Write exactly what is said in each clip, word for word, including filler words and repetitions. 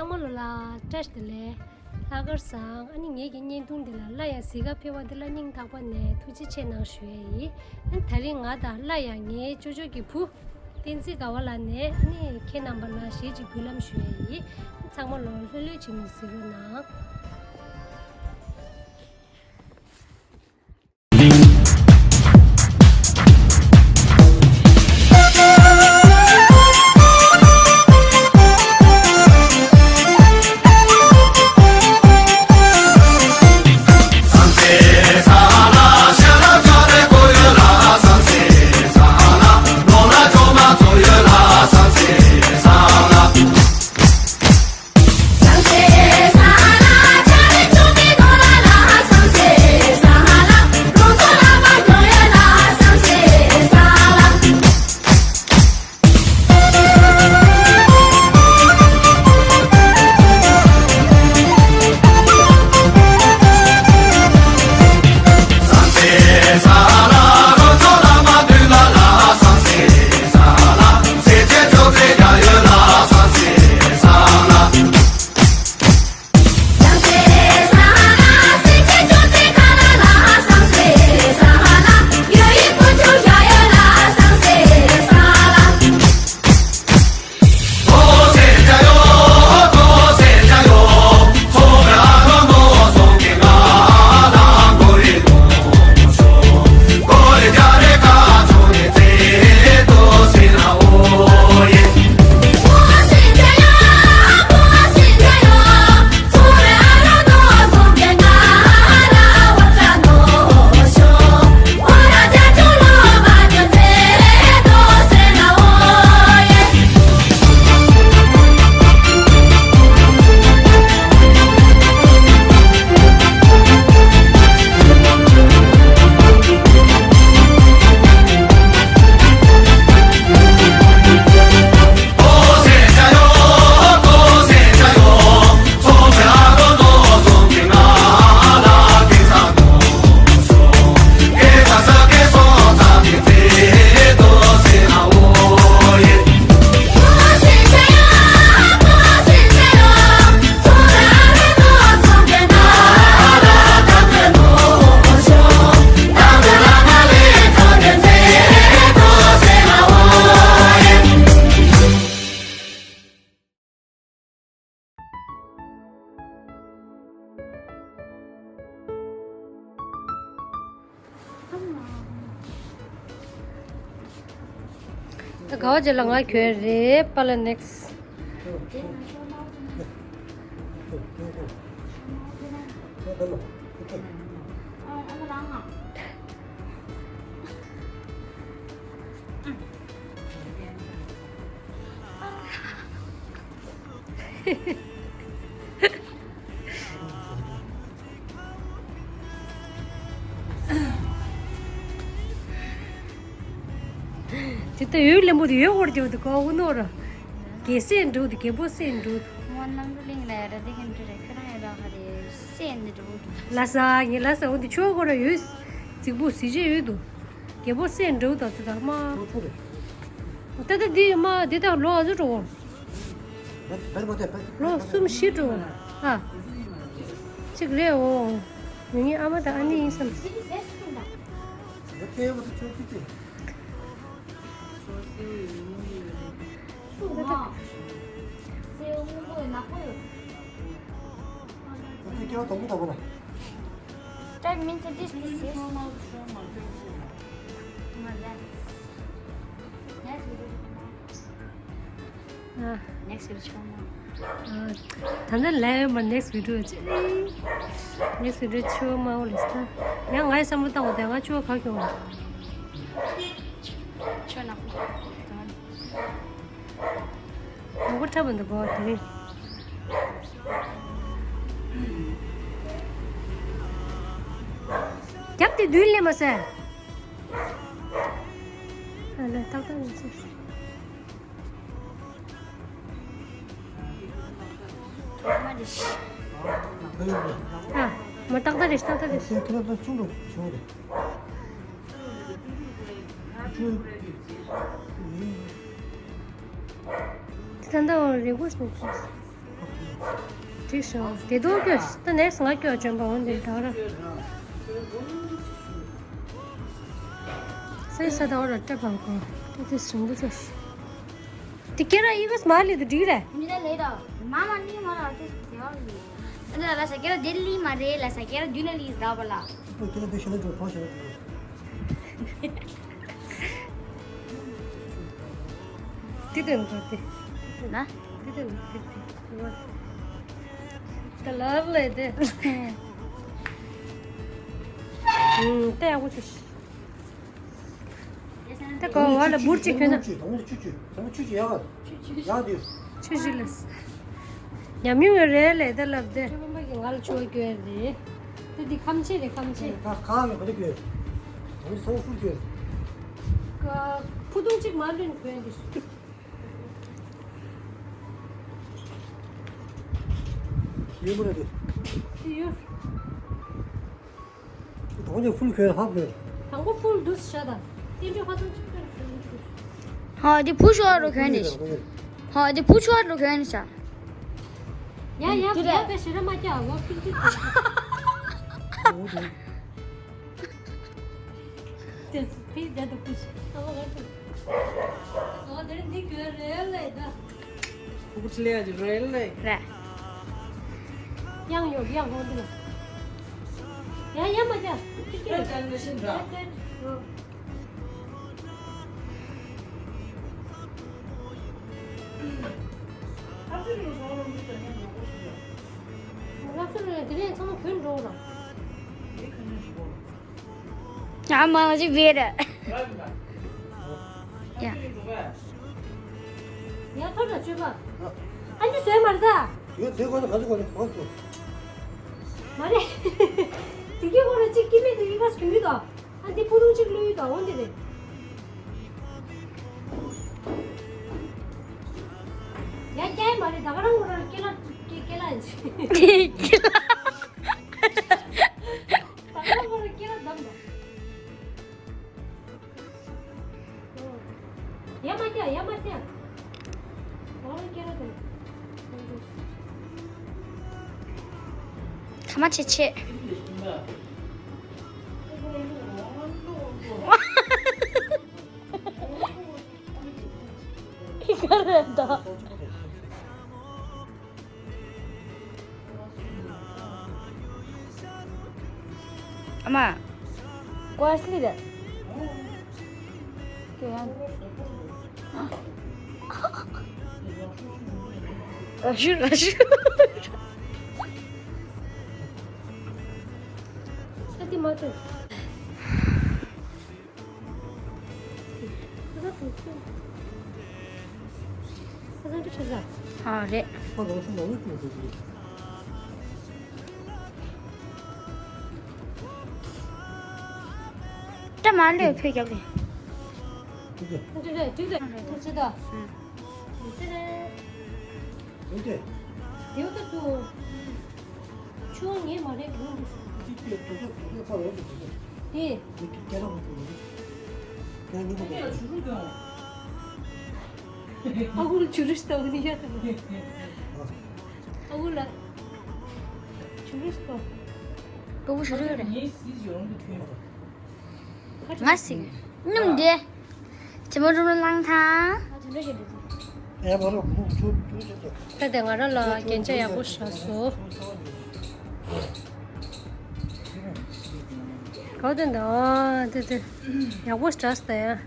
ཚང་མ་ལོ་ལ་བཀྲ་ཤིས་བདེ་ལེགས། ལྷག་དཀར་བཟང་། ཨ་ནི་ངེད་ཀྱི་བརྙན་ཐུང་འདི་ལ་སླར་ཡང་གཟིགས་ག་ཕེབས་པ་འདི་ལ་སྙིང་ཐག་པ་ནས་ཐུགས་རྗེ་ཆེ་གནང་ཞུ་ཡས་ཡིན། ཨ་ནི་ད་རིང་ང་དང་སླར་ཡང་ངའི་ཅོ་ཅོ་གི་བུ་བསྟན་འཛིན་དགའ་བ་ལགས་ནས་ཨ་ནི་ཁྱེད་རྣམ་པ་ལ་ཞེ་ཅིག་འབུལ་ལམ་ཞུ་ཡས་ཡིན། ཨ་ནི་ཚང་མ་ལོ་ལྷོད་ལྷོད་བྱས་ནས་གཟིགས་རོགས་གནང་། ད་ག་བ་ཅིག་ལ་ང་གྱོན་རེད་པ་ལ་ནེགས། དེ་ལྟ་ཡོད་ལེན་པོ་དེ་ཡོད་འོར་རྒྱབ་དུ་གོ་འུ་ནོར། རྒྱལ་སྲས་འགྲོ་དུ་རྒྱལ་པོ་སྲས་འགྲོ་དུ། ངོ་གནམ་གྲུ་གླིང་ལ་ཡ་ར་དེ་ཁན་གྲུ་རེ་ཁྱོད་རང་ཡ་ར་ཧ་རེ་སྲས་འདི་འགྲོ་དུ། ལ་ས་ངེ་ལ་ས་འོ་དེ་ཆོག་གོ་ར་ཡོད། རྫིག་པོ་གཟི་བརྗིད་ཡོད་དུ། རྒྱལ་པོ་སྲས་འགྲོ་དུ་དུ་དང་མ། ད་ལྟ་འདི་མ་འདི་དག་ལོ་ཨ་ཟུ་འགྲོ། ལོ་གསུམ་བཞི་འགྲོ། ཨ། གཅིག་རེད་འོ། ངེད་ཨ་མ་དང་ཨ་ནེ་ཡིན་བསམ། That means that this is next video. ཨ། next video ཆོག་མ། ཨ། ད་ནི་ལས་ཡོད་མ་next video ཆེ། next video ཆོག་མ་འོ་ལེ་ས། ཡང་ང་ཡི་བསམ་བློ་བཏང་བ་དེ་ང་ཆོག་ག་གྱོང་། ཆོག་ན། ངོ་ཁྲ་བ་འདི་གོ་དེ་རིང་། རྒྱབ་དེ་མདུན་ལས་མ་ཟེར། ཨ་ལ་ཏག་ཏག་ཡིན་ཟེར། ཨ། མ་ཏག་ཏག་རེད་ཏག་ཏག་རེད། ད་ལྟ་རེ་སྐུལ་སོང་ཚུལ། འགྲིག་སོང་། དེ་དུང་སྐྱོ། ད་ནེགསི་ང་སྐྱོ་བྱོན་པ་འོང་དེ་འདྲ་ར། སེ་ས་ད་འོ་ར་སྤྲད་པ་གོ། ད་དེ་སྲིང་པོ་ཆོ་ཤི། དེ་ཀེ་ར་ཡི་གེ་སྨ་ལི་དུ་འགྲིག་རེད། མི་ད་ལེ་ད། མ་མ་ནི་མ་ར་ཏེ་ཡ་ལི། ཨ་ད་ལ་ས་ཀེ་ར་དེ་ལི་མ་རེད་ལ་ས་ཀེ་ར་རྒྱུ་ན་ལི་ཟ་བ་ལ། ཁོ་ཀེ་ར་དེ་ཤེས་ན་འགྲོ་ཐོང་ཤེས་ན་འགྲོ། དེ་དེ་འགྲོ་དེ། ན། དེ་དེ་འགྲོ་དེ་དེ། ད་ལབ་ལེ་དེ། ཨུམ། ཏེ་ཡག་པོ་བྱོས། ད་གོ་བ་ལ་འབུར་གཅིག་གྱོན་ན། ཆུ་ཆུ་ཡག་ཆུ་ཆུ་ཡག་དུས། ཆུ་ཆུ་ལ། ཉམས་མྱོང་ཡོད་རེད་ལས་ད་ལབ་དེ། ཁྱོད་པ་གི་ང་ལ་ཆུ་བ་གྱོན་རེད། ད་འདི་ཁམ་ཆེ་རེད་ཁམ་ཆེ། ཁ་ཁ་ཡོད་ག་རེ་གྱོན། ད་ཚོང་ཧྥུ་གྱོན། ཕུ་ཐུང་གཅིག་མ་ལོན་གྱོན་འདི། ཡོད་མ་རེད་དེ། དེ་ཡོད། དང་པོ་ཕུལ་གྱོན་ཧབ་གྱོན། དང་པོ་ཕུལ་འདུག་ཤ་དང་། རྟེན་འབྲེལ་ཧ་ཅང་ཆེ་གྱོན་ཕུལ་འདུག་ཧ་དེ་བུ་ཤོར་རུ་གྱོན་ནས། ཧ་དེ་བུ་ཤོར་རུ་གྱོན་ནས་ཤ། ཡ་ཡ་ཡ་པེ་ཤི་ར་མ་ཀྱ་ལོ་ཕིན་ཏི་ཏི། དེ་ཕི་དེ་དུ་ཕུ་ཤི་ཨ་མ་ག་ཏུ། ཨ་དེ་འདི་གྱོན་རེད་ལེ་ད། ཁུ་ཁུ་ཆི་ལེ་ཡ་ཇི་རེད་ལེ། རེད། གཡང་ཡོད་གཡང་ཧོ་འདི་ལ། ཡ་ཡ་མ་ཅ། ཅི་ཅི་ལ་ཅན་འདི་ཤིན་ར། རེད་རེད། ལགས་སོ་ལགས་དེ་རིང་ཚང་མ་གྱོན་འགྲོ་ར། ང་མང་ཞིག་བེད། ཡ། ཡ་ཐོབ་ལ་སྤྱོད་པ། ཨ་ནི་བཟོས་མ་རེད་ད། ཡོད་དེ་གོ་ན་ག་ཚོད་གོ་ན་གོ་སོང་། མ་རེད། དེ་གི་གོ་ན་གཅིག་སྐྱེ་མེད་དེ་གི་ག་སྐྱོན་གི་དོ། ཨ་འདི་ཕུ་ཐུང་གཅིག་བླུགས་ཡོད་དོ་འོ་འདི་རེད། ཡ་རྒྱ་ཡི་མ་རེད་ད་ག་རང་གོ་རང་སྐེ་ལ་སྐེ་སྐེ་ལ་ཡིན་ཅི། སྐེ་ལ། ད་ག་རང་གོ་རང་སྐེ་ལ་བསྡམས་དོ། ཡ་མ་བརྒྱབ། ཡ་མ་བརྒྱབ། འོ་ལ་སྐྱེ་ར་དང་། ཐ་མ་ཆེ་ཆེ། ཨི་ཀ་རེད་ད། ཨ་མ། ཀོ་ཨ་སི་ལི་རེད། ཀེ་ཡང་། ར་ཤུ་ར་ཤུ། ཨ་ཏི་མ་ཏི། ཨ་རེད། ད་མ་ལོས་ཕེ་རྒྱབ་ལེ། ཆུ་བ་ངས་མ་རེད་གོང་དུ་ཞུ། གཅིག་གིས་དུ་ཚོད་དུ་ཚོད་ཚར་འོང་དུ་དུ་ཚོད། དེ། དེ་གི་སྐད་ལ་མ་ཐུག་ནི། ཡང་ཉིན་མོ་དེ་ལ་ཞུ་རུ་དང་། ཨ་ཁུ་ལ་ཆུ་རུ་ཞིག་བཏང་ནི་ཡ་དང་། ཨ་ཁུ་ལ་ཆུ་རུ་ཞིག་བཏང་། ལྟོ་བུ་ཞུ་རུ་རེད། ངས་སྲིད་ཡོང་གི་ཐོན་པ། ང་སྲིད་སྙོམས་དེ། དེ་མོ་རུ་ལ་ལངས་ཐང་། ད་དེ་ང་རང་ལ་རྒྱན་ཆ་ཡག་པོ་ཞིག་བཟོ། ག་དེ་འདྲ་དེ་དེ་ཡག་པོ་ཞིག་ད་ཡ།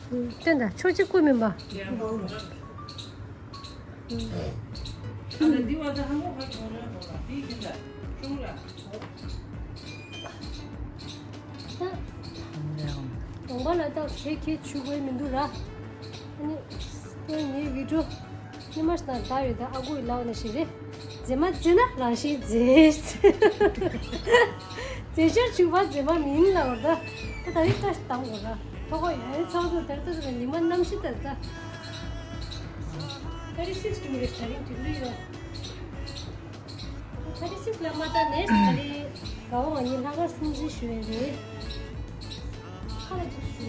བསྟན་དང་ཕྱོགས་གཅིག་བཀོད་མིན་པ། གདོང་པ་ལ་ད་ཁེ་ཁེ་ཆུ་བོའི་མི་འདུག་ར། ཨ་ནི་ངའི་བི་ཌིའོ་ཉི་མ་ཞིག་དང་ད་ཡོད་ད་ཨ་ཁུ་ཡི་ལག་ནས་ཞིག་རེད། མཛེས་མ་མཛེས་ན་རང་བཞིན་མཛེས། མཛེས་ཤར་བྱུང་བ་མཛེས་མ་མིན་ལ་བར་ད། ད་ད་རིང་བཀྲ་ཤིས་དང་བོ་ལ་ཐོག་ཁ་ཡོད་ཚང་ཚོ་དེར་ལྟ་ཚོ་ལ་ཉི་མ་གནམ་གཤིས་ལྟར་ད། ཐ་རི་སིགས་ཊི་མི་རེད་ད་རིང་དུས་ལུས་ཡོད། ཐ་རི་སིགས་ཊི་ལ་མ་ལྟ་ནས་ད་རིང་དགའ་བོ་ང་གཉིས་ལྷག་དཀར་སྲུང་བརྩི་ཞུ་ཡས་རེད། ཁ་ལ་ཅིག་ཞུ།